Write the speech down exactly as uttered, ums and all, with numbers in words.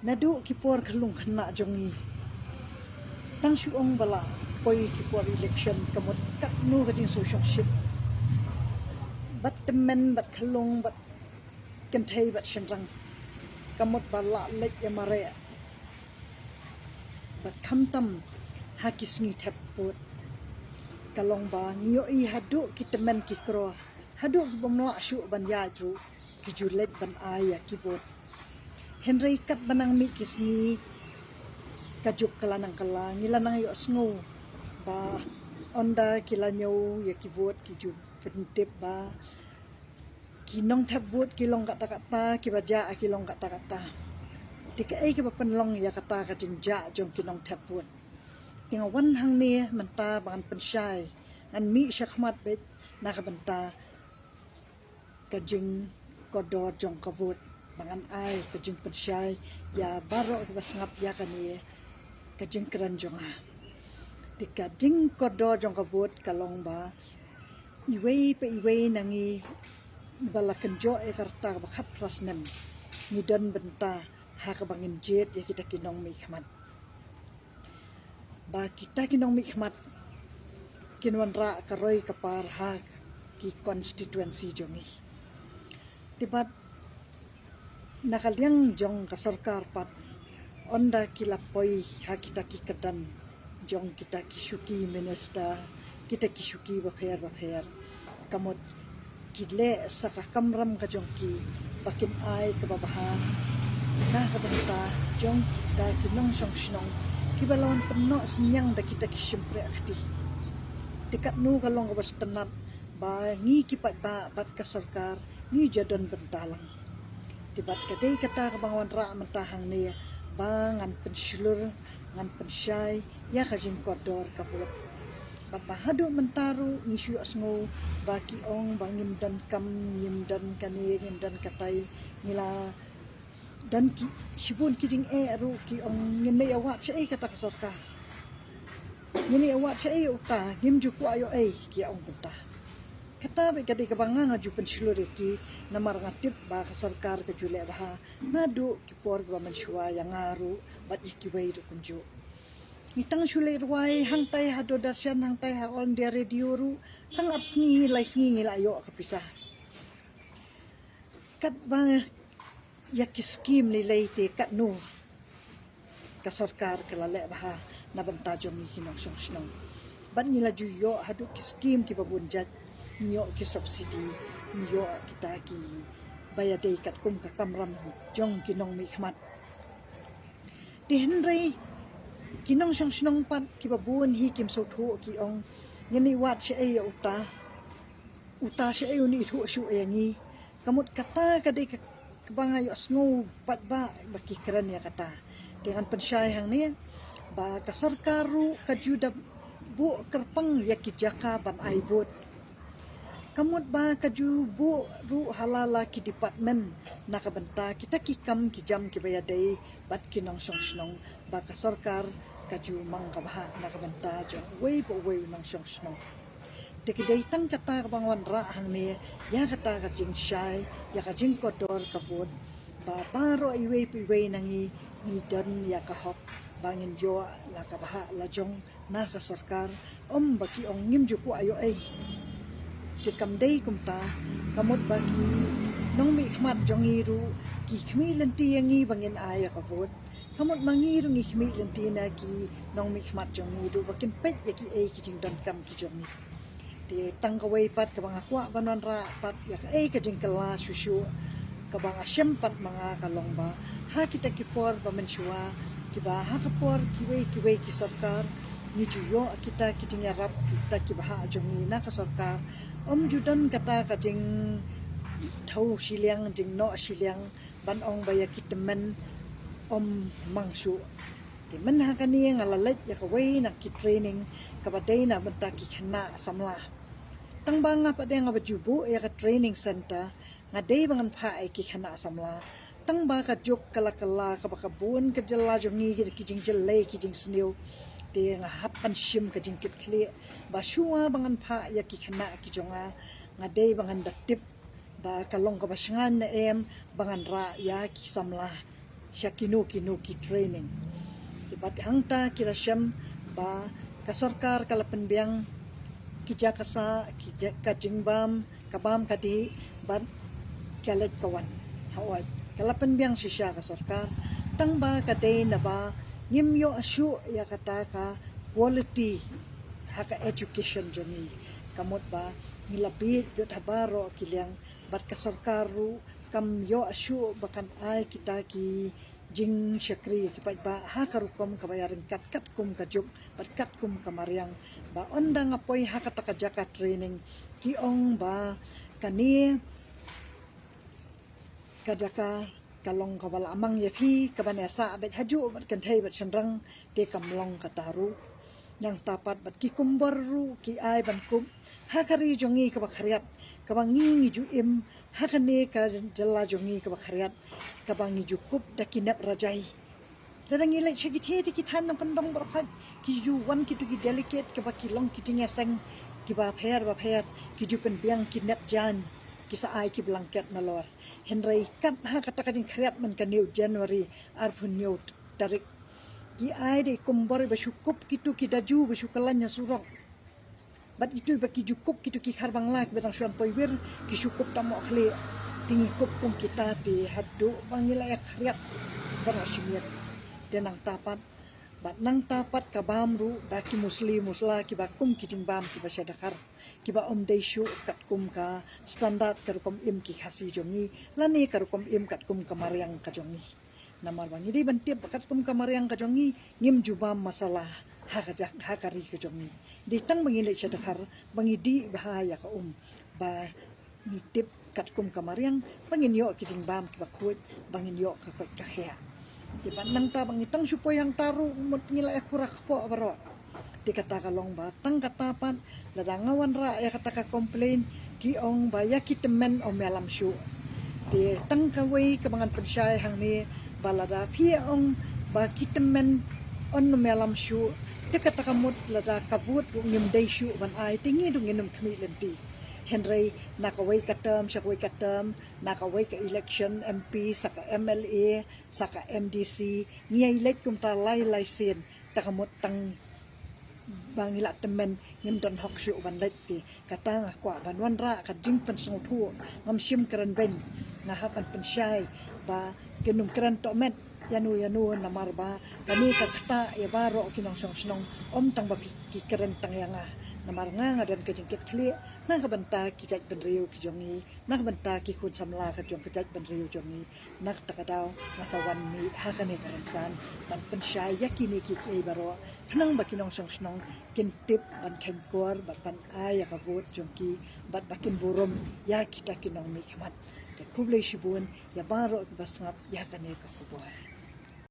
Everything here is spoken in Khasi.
Naduh ki por khyllung khynnah jong ngi, tang shu ong ba la poi ki por election, ka mut katno ka jingsngewsih, bad tymmen bad khyllung bad kynthei bad shynrang, ka mut ba la leit ïa mareh bad khamtam ha ki sngi thep vote. Ka long ba ngi ïohi haduh ki tymmen ki kro, haduh ki bym lah shuh ban ïaid ruh, ki ju leit ban ai ïa ki vote. Hynrei katba nang mih ki sngi, ka juk ka la nang kylla, ngi la nang ïohsngew ba ynda ki la ñiew ïa ki vote, ki ju pyntip ba ki nongthep vote ki long katta katta, kiba jah ki long katta katta. Te kaei kaba pynlong ïa kata ka jingjah jong ki nongthep vote? Te nga wan hangne mynta ba ngan pynshai, ngan mih shakhmat beit na ka bynta ka jingkordor jong ka vote, ba ngan ai ka jingpynshai ïa baroh kiba sngap ïa kane ka jingkren jong nga. Te ka jingkordor jong ka vote ka long ba iwei pa iwei na ngi iba la kynjoh ïa ka rta kaba khatphra snem, ngi don bynta ha kaba ngin jied ïa kita ki nongmihkhmat. Ba kita ki nongmihkhmat kin wanrah ka roi ka par ha ki constituency jong ngi. Te bad na ka liang jong ka sorkar pat, ynda ki la poi ha kita ki kyrdan jong kita ki shuki minister, kita ki shuki bapher bapher, ka mut ki leh sa ka kamram ka jong ki ba kin ai kaba bha na ka bynta jong kita ki nongshong shnong kiba la wan pynnoh synñiang da kita ki shympriahkti. Te katno ka long kaba sngewtynnat ba ngi ki paidbah bad ka sorkar ngi ju don bynta lang. Te bad ka dei kata kaba nga wanrah mynta hangne ba ngan pynshlur, ngan pynshai ïa ka jingkordor ka vote. Bad ba haduh mynta ruh ngi shu ïohsngew ba ki ong ba ngim don kam, ngim don kane, ngim don katai, ngi la don ki shibun ki jingeh ruh, ki ong ngin ïa wad shaei kata ka sorkar, ngin ïa wad shaei uta, ngim ju kwah ïoh ei, ki ong kumta. Kata beit ka dei kaba nga nga ju pynshlur ïa ki, namar nga tip ba ka sorkar ka ju leh bha naduh ki por kiba mynshuwa ïa nga ruh bad ïa kiwei ruh kumjuh. Ngi tang shu leit rwai hangtai ha Doordarshan, hangtai ha All India Radio ruh, tang ar sngi lai sngi ngi la ïoh ka pisa. Katba ïa ki skim lei lei te katno ka sorkar ka la leh bha na bynta jong ngi ki nongshong shnong. Bad ngi la ju ïoh haduh ki skim kiba bun jait, ngi ïoh ki subsidy, ngi ïoh kita kiba ïadei katkum ka kamram jong ki nongmihkhmat. Te hynrei ki nongshong shnong pat kiba bun hi kim sngewthuh, ki ong ngin ïa wad shaei ïa uta, uta shaei un ithuh shuh ïa ngi. Ka mut kata ka dei ka, kaba nga ïohsngew pat ba, ba ki kren ïa kata. Te ngan pynshai hangne ba ka sorkar ruh ka ju da buh kyrpang ïa ki jaka ban ai vote. Ka mut ba ka ju buh ruh ha la la ki department na ka bynta kita ki kam ki jam kiba ïadei bad ki nongshong shnong, ba ka sorkar ka ju mang kaba bha na ka bynta jong uwei pa uwei u nongshong shnong. Te ka dei tang kata kaba nga wanrah hangne ïa kata ka jingshai ïa ka jingkordor ka vote, ba baroh iwei pa iwei na ngi ngi don ïa ka hok ba ngin ïoh la kaba bha la jong na ka sorkar, ym ba ki ong ngim ju kwah ïoh ei. Te kam dei kumta, ka mut ba ki nongmihkhmat jong ngi ruh ki khmih lynti ïa ngi ba ngin ai ïa ka vote. Ka mut ma ngi ruh ngi khmih lynti na ki nongmihkhmat jong ngi ruh ba kin peit ïa kiei ki jingdonkam ki jong ngi. Te tang kawei pat kaba nga kwah ban wanrah pat ïa kaei ka jingkylla shuh shuh kaba nga shem pat ma nga ka long ba ha kita ki por ba mynshuwa, kiba ha ka por kiwei kiwei ki sorkar, ngi ju ïoh kita ki jingïarap, kita kiba ha jong ngi na ka sorkar, ym ju don kata ka jingthaw shiliang, jingnoh shiliang, ban ong ba ïa ki tymmen ym mang shuh. Te mynha kane nga la leit ïa kawei na ki training kaba dei na bynta ki khynnah samla. Tang ba nga pat de nga ba ju buh ïa ka training center, nga dei ba ngan phah ïa ki khynnah samla. Tang ba ka juk ka la kylla, kaba ka bun ka jylla jong ngi ki jingjyllei ki jingsniew. Te nga hap ban shim ka jingkitkhlieh ba shuwa ba ngan phah ïa ki khynnah ki jong nga, nga dei ba ngan da tip ba ka long kaba shngaiñ ne em ba ngan rah ïa ki samla. sha kino kino ki training. Te bad hangta ki la shem ba ka sorkar ka la pynbiang ki jaka sah, ki jaka jingbam, ka bam ka dih, bad ka leit ka wan. Hooid, ka la pynbiang shisha ka sorkar. Tang ba ka dei naba ngim ïoh shuh ïa kata ka quality ha ka education jong ngi. Ka mut ba ngi la bieit dud ha baroh ki liang, bad ka sorkar ruh kam ïoh shuh ba kan ai kita ki jingshakri ki paidbah ha ka rukom kaba ïaryngkat katkum ka juk bad katkum ka mariang. Ba ynda nga poi ha kata ka jaka training, ki ong ba kane ka jaka ka long kaba la mang ïa phi, kaba neh sah bad hajuh bad kynthei bad shynrang, te kam long kata ruh. Nangta pat bad ki kumbor ruh ki ai ban kup ha ka ri jong ngi kaba khriat, kaba ngi ngi ju im ha kane ka jylla jong ngi kaba khriat, kaba ngi ju kup da ki nep rajai. Lada ngi leit sha ki thei te ki thaiñ nongkyndong baroh pat, ki ju wan kito ki delegate kaba ki long ki jingïaseng kiba pher ba pher, ki ju pynbiang ki nep jaiñ, ki sa ai ki blanket nalor. Hynrei kat ha kata ka jingkhriat man kane u January arphew hynñiew tarik, ki ai da i kumbor ba shu kup kito ki daju ba shu kyllain ha surok. Bad ito ba ki ju kup kito ki khar Bangla kiba dang shu wan poi wir, ki shu kup tang mohkhlieh. Te ngi kup kum kita te haduh ba ngi la ïa khriat baroh shimiet. Te nangta pat, bad nangta pat ka bam ruh da ki musli musla kiba kum ki jingbam kiba sha dkhar, kiba ym dei shuh katkum ka standard ka rukom im ki Khasi jong ngi, lane ka rukom im katkum ka mariang ka jong ngi. Namar ba ngi dei ban tip ba katkum ka mariang ka jong ngi, ngim ju bam masala ha ka jak, ha ka ri ka jong ngi. Dei tang ba ngi leit sha dkhar, ba ngi dih bha ïa ka um, ba ngi tip katkum ka mariang, ba ngin ïoh ki jingbam kiba khuid, ba ngin ïoh ka koit ka khiah. Te bad nangta ba ngi tang shu poi hangta ruh mut ngi la ïa khura kpoh baroh. Te kata ka long ba tang kata pat, lada nga wanrah ïa kata ka complain, ki ong ba ïa ki tymmen ym ïalam shuh. Te tang kawei kaba ngan pynshai hangne, ba lada phi ong ba ki tymmen ym ïalam shuh, te kata ka mut lada ka vote ruh ngim dei shuh ban ai, te ngi ruh ngin ym khmih lynti. Hynrei na kawei ka term sha kawei ka term, na kawei ka election M P sa ka M L A sa ka M D C, ngi ïa leit kumta lai lai sien, te ka mut tang ba ngi la tymmen ngim don hok shuh ban leit. Te kata nga kwah ban wanrah ka jingpynsngewthuh, ngam shym kren beiñ, nga hap ban pynshai ba kin ym kren tohmet ïano ïano, namar ba kane ka ktah ïa baroh ki nongshong shnong, ym tang ba phi, ki kren tang ïa nga. Namar nga nga don ka jingkit khlieh na ka bynta ki jaitbynriew ki jong ngi, na ka bynta ki khun samla ka jong ka jaitbynriew jong ngi. Na kata ka daw nga sa wan mih ha kane ka rynsan ban pynshai ïa kine kiei kiei baroh, khnang ba ki nongshong shnong kin tip ban kheiñkor bad ban ai ïa ka vote jong ki, bad ba kin burom ïa kita ki nongmihkhmat. Te khublei shibun ïa baroh kiba sngap ïa kane ka khubor.